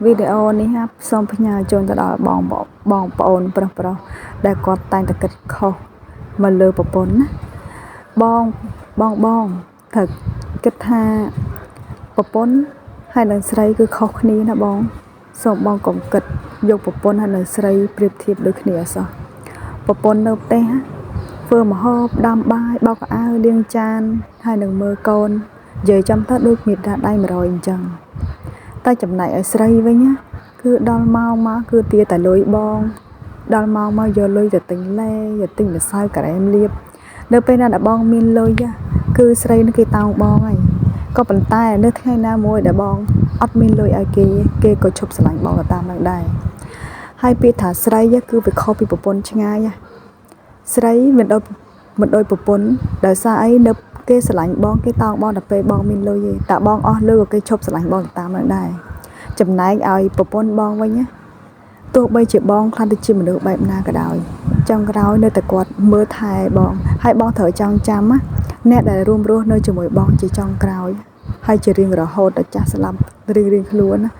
វីដេអូនេះសូមផ្ញើជូនទៅដល់បងបងប្អូនប្រុសប្រុសដែលគាត់តែងតែគិតខុសមកលើប្រពន្ធណាបងបងបងត្រូវគិតថាប្រពន្ធហើយនឹងស្រីគឺខុសគ្នាណាបងសូមបងកុំគិតយកប្រពន្ធហើយនឹងស្រីប្រៀបធៀបដូចគ្នាអសោះប្រពន្ធនៅផ្ទះធ្វើម្ហូបដាំបាយបោកខោអាវលាងចានហើយនឹងមើលកូននិយាយចំទៅដូចមេដាដៃ100អញ្ចឹងតែចំណែកឲ្យស្រីវិញណាគឺដល់ម៉ោងមកគឺទាតែលុយបងដល់ម៉ោងមកយកលុយទៅទិញឡេយកទិញម្សៅការ៉េមលាបនៅពេលណាដែលបងមានលុយគឺស្រីនឹងគេតោងបងហើយក៏ប៉ុន្តែនៅថ្ងៃណាមួយដែលបងអត់មានលុយឲ្យគេគេក៏ឈប់ស្រឡាញ់បងទៅតាមនឹងដែរហើយពាក្យថាស្រីគឺវាខុសពីប្រពន្ធឆ្ងាយស្រីមិនដូចមិនដូចប្រពន្ធដោយសារអីនៅគេស្រឡាញ់បងគេតោងបងដល់ពេលបងមានលុយឯងតែបងអស់លុយក៏គេឈប់ស្រឡាញ់បងទៅតាមនឹងដែរចំណែកឲ្យប្រពន្ធបងវិញណាទោះបីជាបងខ្លាចទៅជាមនុស្សបែបណាក៏ដោយចុងក្រោយនៅតែគាត់មើលថែបងហើយបងត្រូវចងចាំណាអ្នកដែលរួមរស់នៅជាមួយបងជាចុងក្រោយហើយជារៀងរហូតដល់ចាស់ស្លាប់រៀងរៀងខ្លួនណា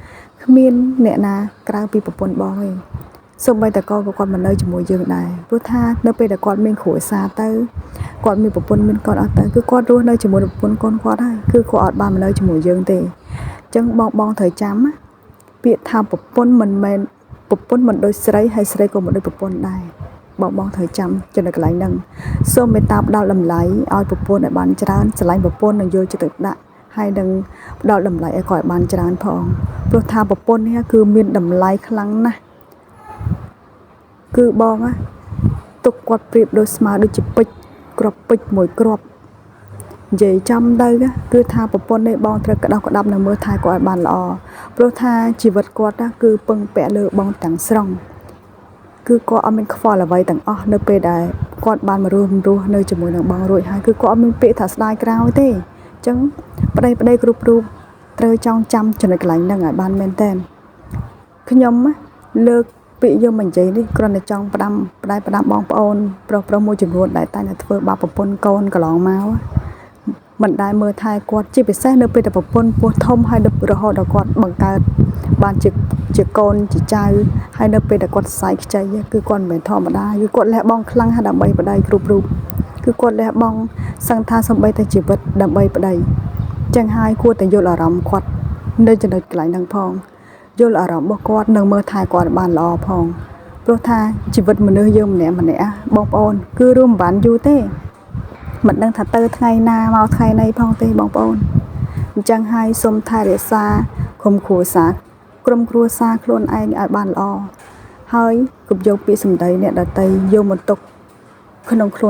គ្មានអ្នកណាក្រៅពីប្រពន្ធបងទេសូម្បីតែកូនក៏គាត់មិននៅជាមួយយើងដែរព្រោះថានៅពេលដែលគាត់មានគ្រួសារទៅគាត់មានប្រពន្ធមានកូនអស់ទៅគឺគាត់រស់នៅជាមួយប្រពន្ធកូនគាត់ហើយគឺគាត់អត់បានមកនៅជាមួយយើងទេអញ្ចឹងបងបងត្រូវចាំណាពាក្យថាប្រពន្ធមិនមែនប្រពន្ធមិនដូចស្រីហើយស្រីក៏មិនដូចប្រពន្ធដែរបងបងត្រូវចាំចំណុចកន្លែងហ្នឹងសូមមេត្តាផ្ដល់តម្លៃឲ្យប្រពន្ធឲ្យបានច្រើនស្រឡាញ់ប្រពន្ធនិងយកចិត្តទុកដាក់ហើយនឹងផ្ដល់តម្លៃឲ្យគាត់ឲ្យបានច្រើនផងព្រោះថាប្រពន្ធនេះគឺមានតម្លៃខ្លាំងណាស់គឺបងណាទុកគាត់ប្រៀបដូចស្មើដូចជាពេជ្រគ្រាប់ពេជ្រមួយគ្រាប់និយាយចំទៅគឺថាប្រពន្ធនេះបងត្រូវក្តោបក្តាប់នៅមើលថែគាត់ឲ្យបានល្អព្រោះថាជីវិតគាត់ណាគឺពឹងពាក់លើបងទាំងស្រុងគឺគាត់អត់មានខ្វល់អ្វីទាំងអស់នៅពេលដែលគាត់បានមករួមរស់នៅជាមួយនឹងបងរួចហើយគឺគាត់អត់មានពាក្យថាស្ដាយក្រោយទេអញ្ចឹងប្តីប្តីគ្រប់រូបត្រូវចងចាំចំណុចកន្លែងហ្នឹងឲ្យបានមែនតើខ្ញុំណាលើកពាក្យយកមកនិយាយនេះគ្រាន់តែចង់ផ្ដាំផ្ដាយផ្ដាំបងប្អូនប្រុសប្រុសមួយចំនួនដែលតែងតែធ្វើបាបប្រពន្ធកូនកន្លងមកមិនដែលមើលថែគាត់ជាពិសេសនៅពេលដែលប្រពន្ធពោះធំហើយរហូតដល់គាត់បង្កើតបានជាជាកូនជាចៅហើយនៅពេលដែលគាត់សរសៃខ្ចីគឺគាត់មិនមែនធម្មតាគឺគាត់លះបង់ខ្លាំងណាស់ដើម្បីប្តីគ្រប់រូបគឺគាត់លះបង់សឹងថាសំបីតែជីវិតដើម្បីប្តីចឹងហើយគួរតែយល់អារម្មណ៍គាត់នៅចំណុចកន្លែងហ្នឹងផងយល់អារម្មណ៍របស់គាត់និងមើលថែគាត់ឲ្យបានល្អផងព្រោះថាជីវិតមនុស្សយើងម្នាក់ម្នាក់បងប្អូនគឺរួមមិនបានយូរទេមិនដឹងថាទៅថ្ងៃណាមកថ្ងៃណីផងទេបងប្អូនអញ្ចឹងហើយសូមថែរក្សាក្រុមគ្រួសារក្រុមគ្រួសារខ្លួនឯងឲ្យបានល្អហើយកុំយកពាក្យសម្ដីអ្នកដទៃយកមកទុកក្នុងខ្លួន